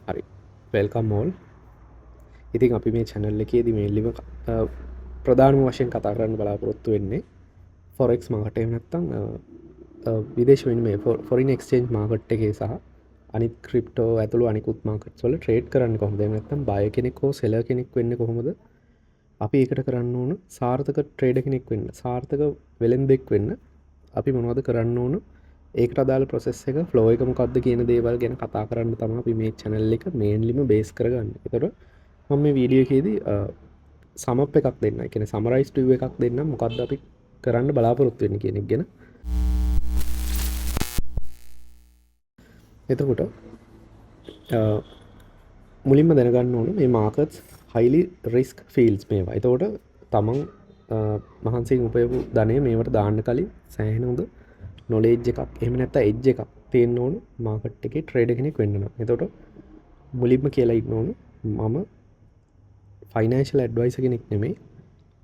හරි, welcome all. ඉතින් අපි මේ චැනල් එකේදී මේන්ලිම ප්‍රධානම වශයෙන් කතා කරන්න බලාපොරොත්තු වෙන්නේ ෆොරෙක්ස් මාකට්, එහෙම නැත්නම් විදේශ විනිමය, ෆොරින් එක්ස්චේන්ජ් මාකට් එකේ සහ අනිත් ක්‍රිප්ටෝ ඇතුළු අනිකුත් මාකට්ස් වල ට්‍රේඩ් කරන්න කොහොමද, එහෙම නැත්නම් බයර් කෙනෙක් හෝ සෙලර් කෙනෙක් වෙන්නේ කොහොමද, අපි ඒකට කරන්න ඕන සාර්ථක ට්‍රේඩර් කෙනෙක් වෙන්න, සාර්ථක වෙළෙන්දෙක් වෙන්න අපි මොනවද කරන්න ඕන, ඒකට අදාළ ප්‍රොසෙස් එක, ෆ්ලෝ එක මොකක්ද කියන දේවල් ගැන කතා කරන්න තමයි අපි මේ චැනල් එක මේන්ලිම බේස් කරගන්නේ. ඒතකොට මම මේ වීඩියෝ එකේදී සම් අප් එකක් දෙන්න. ඒ කියන්නේ සමරයිස් රිව්යු එකක් දෙන්නම්, මොකක්ද අපි කරන්න බලාපොරොත්තු වෙන්නේ කියන එක ගැන. එතකොට මුලින්ම දැනගන්න ඕන මේ මාකට්ස් හයිලි රිස්ක් ෆීල්ඩ්ස් මේවා. එතකොට තමන් මහන්සියෙන් උපයපු ධනය මේවට දාන්න කලින් සෑහෙන හොඳ නොලෙජ් එකක්, එහෙම නැත්නම් එජ් එකක් තියෙන්න ඕන මාකට් එකේ ට්‍රේඩර් කෙනෙක් වෙන්න නම්. එතකොට මුලින්ම කියලා ඉන්න ඕන මම ෆයිනෑන්ෂල් ඇඩ්වයිසර් කෙනෙක් නෙමෙයි.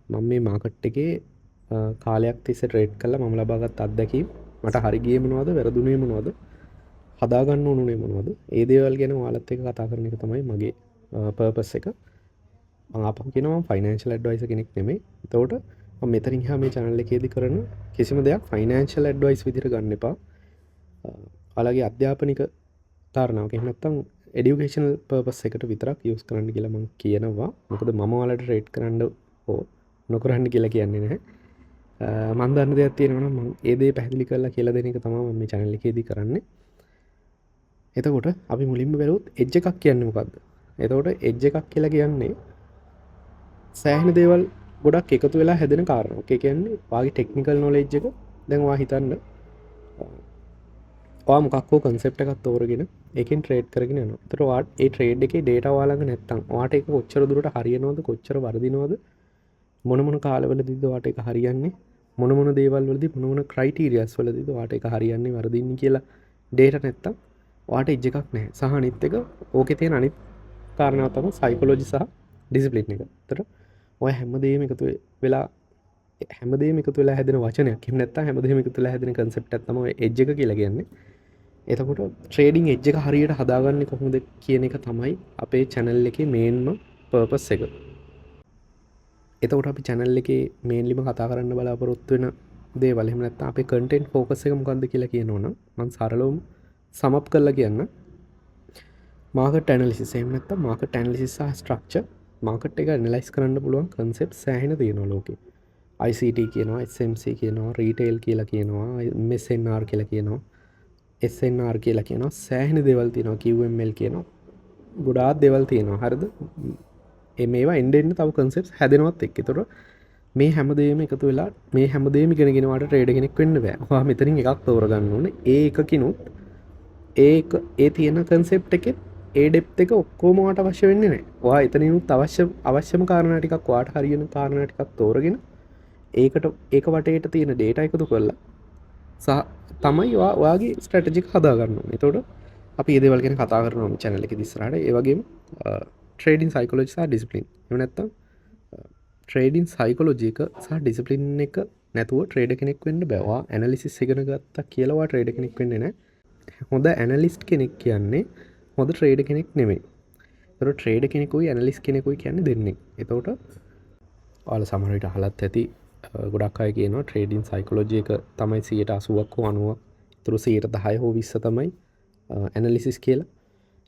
මම මේ මාකට් එකේ කාලයක් තිස්සේ ට්‍රේඩ් කරලා මම ලබාගත් අත්දැකීම්, මට හරි ගියේ මොනවද, වැරදුනේ මොනවද, හදාගන්න ඕනුනේ මොනවද, ඒ දේවල් ගැන ඔයාලත් එක්ක කතා කරන එක තමයි මගේ පර්පස් එක. මම ආපහු කියනවා, මම ෆයිනෑන්ෂල් ඇඩ්වයිසර් කෙනෙක් නෙමෙයි. එතකොට මම මෙතනින් එහා මේ චැනල් එකේදී කරන කිසිම දෙයක් ෆයිනෑන්ෂල් ඇඩ්වයිස් විදිහට ගන්න එපා. ඔයාලගේ අධ්‍යාපනික කාරණාවක්, එහෙම නැත්නම් එඩියුකේෂනල් පර්පස් එකට විතරක් යූස් කරන්න කියලා මම කියනවා. මොකද මම ඔයාලට ට්‍රේඩ් කරන්න හෝ නොකරන්න කියලා කියන්නේ නැහැ. මං දන්න දෙයක් තියෙනවා නම් මං ඒ දේ පැහැදිලි කරලා කියලා දෙන එක තමයි මම මේ චැනල් එකේදී කරන්නේ. එතකොට අපි මුලින්ම බැලුවොත් එජ් එකක් කියන්නේ මොකද්ද? එතකොට එජ් එකක් කියලා කියන්නේ සෑහෙන දේවල් ගොඩක් එකතු වෙලා හැදෙන කාරණාවක්. ඒ කියන්නේ ඔයාගේ ටෙක්නිකල් නොලෙජ් එක. දැන් ඔයා හිතන්න, ඔයා මොකක් හෝ කන්සෙප්ට් එකක් තෝරගෙන ඒකෙන් ට්‍රේඩ් කරගෙන යනවා. එතකොට ඔයා ඒ ට්‍රේඩ් එකේ ඩේටා ඔයා ළඟ නැත්තම් ඔයාට ඒක කොච්චර දුරට හරියනවද, කොච්චර වරදිනවද, මොන මොන කාලවලදීද ඔයාට ඒක හරියන්නේ, මොන මොන දේවල් වලදී, මොන මොන ක්‍රයිටීරියාස් වලදීද ඔයාට ඒක හරියන්නේ වරදින්නේ කියලා ඩේටා නැත්තම් ඔයාට එජ් එකක් නැහැ. සහ අනිත් එක, ඕකේ තියෙන අනිත් කාරණාව තමයි සයිකොලොජි සහ ඩිසිප්ලින් එක. එතකොට ඔය හැමදේම එකතු වෙලා, හැමදේම එකතු වෙලා හැදෙන වචනයක්, එහෙම නැත්නම් හැමදේම එකතු වෙලා හැදෙන කන්සෙප්ට් එකක් තමයි ඔය එජ් එක කියලා කියන්නේ. එතකොට ට්‍රේඩින් එජ් එක හරියට හදාගන්නේ කොහොමද කියන එක තමයි අපේ චැනල් එකේ මේන්ම පර්පස් එක. එතකොට අපි චැනල් එකේ මේන්ලිම කතා කරන්න බලාපොරොත්තු වෙන දේවල්, එහෙම නැත්නම් අපේ කන්ටෙන්ට් ෆෝකස් එක මොකක්ද කියලා කියනවා නම් මං සරලවම සම් අප් කරලා කියන්න. මාකට් ඇනලිසිස්, එහෙම නැත්නම් මාකට් ඇනලිසිස් සහ ස්ට්‍රක්චර්, මාකට් එක ඇනලයිස් කරන්න පුළුවන් කන්සෙප්ට් සෑහෙන තියෙනවා ලෝකේ. ICT කියනවා, SMC කියනවා, රීටේල් කියලා කියනවා, MSNR කියලා කියනවා, SNR කියලා කියනවා, සෑහෙන දේවල් තියෙනවා, QML කියනවා, ගොඩාක් දේවල් තියෙනවා. හරිද? මේවා එන්න එන්න තව කන්සෙප්ට්ස් හැදෙනවත් එක්ක. ඒතකොට මේ හැමදේම එකතු වෙලා මේ හැමදේම ඉගෙනගෙන ඔයාට ට්‍රේඩර් කෙනෙක් වෙන්න බෑ. ඔයා මෙතනින් එකක් තෝරගන්න ඕනේ. ඒ එකකිනුත් ඒක ඒ තියෙන කන්සෙප්ට් එකෙත් ඒ ඩෙප්ත් එක ඔක්කොම ඔයාට අවශ්‍ය වෙන්නේ නැහැ. ඔයා එතනිනුත් අවශ්‍යම කාරණා ටිකක්, ඔයාට හරියන කාරණා ටිකක් තෝරගෙන ඒකට ඒක වටේට තියෙන ඩේටා එකතු කරලා සහ තමයි ඔයා ඔයාගේ ස්ට්‍රැටජි එක හදාගන්න ඕනේ. එතකොට අපි මේ දේවල් ගැන කතා කරනවා මේ චැනල් එකේ ඉස්සරහට. ඒ වගේම ට්‍රේඩින් සයිකොලොජි සහ ඩිසිප්ලින්. එහෙම නැත්නම් ට්‍රේඩින් සයිකොලොජි එක සහ ඩිසිප්ලින් එක නැතුව ට්‍රේඩර් කෙනෙක් වෙන්න බෑ. ඔයා ඇනලිසිස් ඉගෙන ගත්තා කියලා ඔයා ට්‍රේඩර් කෙනෙක් වෙන්නේ නැහැ. හොඳ ඇනලිස්ට් කෙනෙක් කියන්නේ හොඳ ට්‍රේඩර් කෙනෙක් නෙමෙයි. ඒතකොට ට්‍රේඩර් කෙනෙකුයි ඇනලිස්ට් කෙනෙකුයි කියන්නේ දෙන්නෙක්. එතකොට ඔයාලා සමහර විට අහලත් ඇති, ගොඩක් අය කියනවා ට්‍රේඩින් සයිකොලොජි එක තමයි 80ක් හෝ 90ක්, ඒතර 10 හෝ 20 තමයි ඇනලිසිස් කියලා.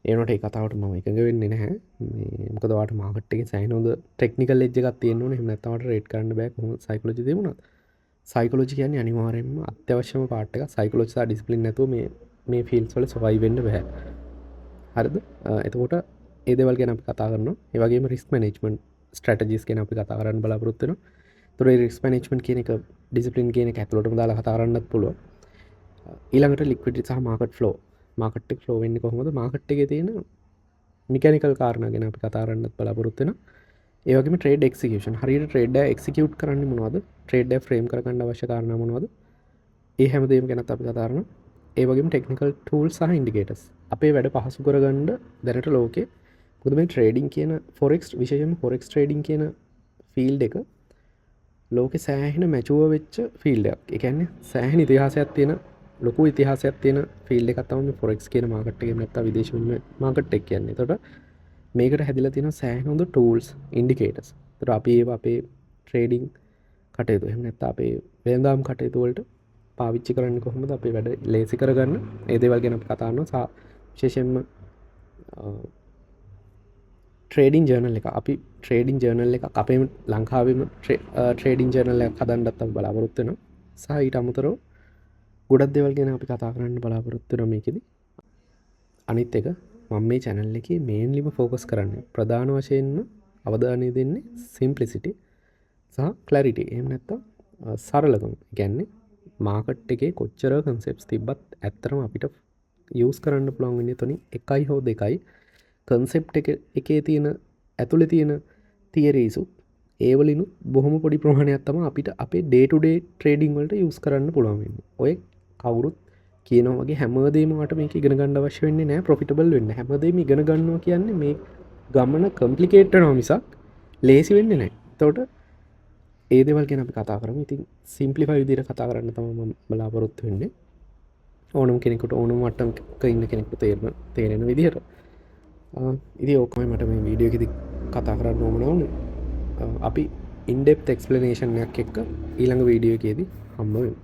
ඒ වුණාට ඒ කතාවට මම එකඟ වෙන්නේ නැහැ. මේ මොකද ඔයාට මාකට් එකේ සෑහෙන හොඳ ටෙක්නිකල් එජ් එකක් තියෙන්න ඕනේ. එහෙම නැත්නම් ඔයාට ට්‍රේඩ් කරන්න බෑ කොහොම සයිකොලොජි තිබුණත්. සයිකොලොජි කියන්නේ අනිවාර්යයෙන්ම අත්‍යවශ්‍යම පාර්ට් එකක්. සයිකොලොජි සහ ඩිසිප්ලින් නැතුව මේ මේ ෆීල්ඩ්ස් වල සර්වයිව් වෙන්න බෑ. හරිද? එතකොට ඒ දේවල් ගැන අපි කතා කරනවා. ඒ වගේම රිස්ක් මැනේජ්මන්ට් ස්ට්‍රැටජිස් ගැන අපි කතා කරන්න බලාපොරොත්තු වෙනවා. ඒතකොට ඒ රිස්ක් මැනේජ්මන්ට් කියන එක ඩිසිප්ලින් කියන එක ඇතුළටම දාලා කතා කරන්නත් පුළුවන්. ඊළඟට ලික්විඩිටි සහ මාකට් ෆ්ලෝ. මාකට් එක ෆ්ලෝ වෙන්නේ කොහොමද? මාකට් එකේ තියෙන මෙකැනිකල් කාරණා ගැන අපි කතා කරන්නත් බලාපොරොත්තු වෙනවා. ඒ වගේම ට්‍රේඩ් එක්සිකියුෂන්. හරියට ට්‍රේඩ් එක එක්සිකියුට් කරන්නේ මොනවද? ට්‍රේඩ් එක ෆ්‍රේම් කරගන්න අවශ්‍ය කාරණා මොනවද? ඒ හැමදේම ගැනත් අපි කතා කරනවා. ඒ වගේම ටෙක්නිකල් ටූල්ස් සහ ඉන්ඩිකේටර්ස්. අපේ වැඩ පහසු කරගන්න දැනට ලෝකේ, මොකද මේ ට්‍රේඩින් කියන ෆොරෙක්ස්, විශේෂයෙන්ම ෆොරෙක්ස් ට්‍රේඩින් කියන ෆීල්ඩ් එක ලෝකේ සෑහෙන මැචුවර් වෙච්ච ෆීල්ඩ් එකක්. ඒ කියන්නේ සෑහෙන ඉතිහාසයක් තියෙන ලොකු ඉතිහාසයක් තියෙන ෆීල්ඩ් එකක් තමයි මේ ෆොරෙක්ස් කියන මාකට් එකේ, නැත්නම් විදේශ විනිමය මාකට් එක කියන්නේ. එතකොට මේකට හැදිලා තියෙන සෑහෙන හොඳ ටූල්ස්, ඉන්ඩිකේටර්ස්. එතකොට අපි ඒවා අපේ ට්‍රේඩින් කටයුතු, එහෙම නැත්නම් අපේ වෙළඳාම් කටයුතු වලට පාවිච්චි කරන්නේ කොහොමද, අපේ වැඩ ලේසි කරගන්න, ඒ දේවල් ගැන අපි කතා කරනවා. සහ විශේෂයෙන්ම ට්‍රේඩින් ජර්නල් එක, අපි ට්‍රේඩින් ජර්නල් එකක් අපේ ලංකාවේම ට්‍රේඩින් ජර්නල් එකක් හදන්නත් අපි බලාපොරොත්තු වෙනවා. සහ ඊට අමතරව ගොඩක් දේවල් ගැන අපි කතා කරන්න බලාපොරොත්තු වෙනවා මේකෙදි. අනිත් එක මම මේ චැනල් එකේ මේන්ලිම ෆෝකස් කරන්නේ, ප්‍රධාන වශයෙන්ම අවධානය දෙන්නේ සිම්ප්ලිසිටි සහ ක්ලැරිටි, එහෙම නැත්නම් සරලකම. ඒ කියන්නේ මාකට් එකේ කොච්චර කන්සෙප්ට්ස් තිබ්බත් ඇත්තටම අපිට යූස් කරන්න පුළුවන් වෙන්නේ එතනින් එකයි හෝ දෙකයි. කන්සෙප්ට් එකේ තියෙන ඇතුලේ තියෙන තියරීසුත් ඒ වලිනුත් බොහොම පොඩි ප්‍රමාණයක් තමයි අපිට අපේ ඩේ ටු ඩේ ට්‍රේඩින් වලට යූස් කරන්න පුළුවන් වෙන්නේ. ඔය කවුරුත් කියනවා වගේ හැමදේම වට මේක ඉගෙන ගන්න අවශ්‍ය වෙන්නේ නෑ ප්‍රොෆිටබල් වෙන්න. හැමදේම ඉගෙන ගන්නවා කියන්නේ මේ ගමන කම්ප්ලිකේට් වෙනවා මිසක් ලේසි වෙන්නේ නෑ. එතකොට ඒ දේවල් ගැන අපි කතා කරමු. ඉතින් සිම්ප්ලිෆයි විදිහට කතා කරන්න තමයි මම බලාපොරොත්තු වෙන්නේ. ඕනම කෙනෙකුට, ඕනම මට්ටමක ඉන්න කෙනෙකුට තේරෙන විදිහට. ඉතින් ඕකමයි මට මේ වීඩියෝ එකේදී කතා කරන්න ඕන වුණේ. අපි ඉන් ඩෙප්ත් එක්ස්ප්ලනේෂන් එකක් එක්ක ඊළඟ වීඩියෝ එකේදී හම්බ වෙමු.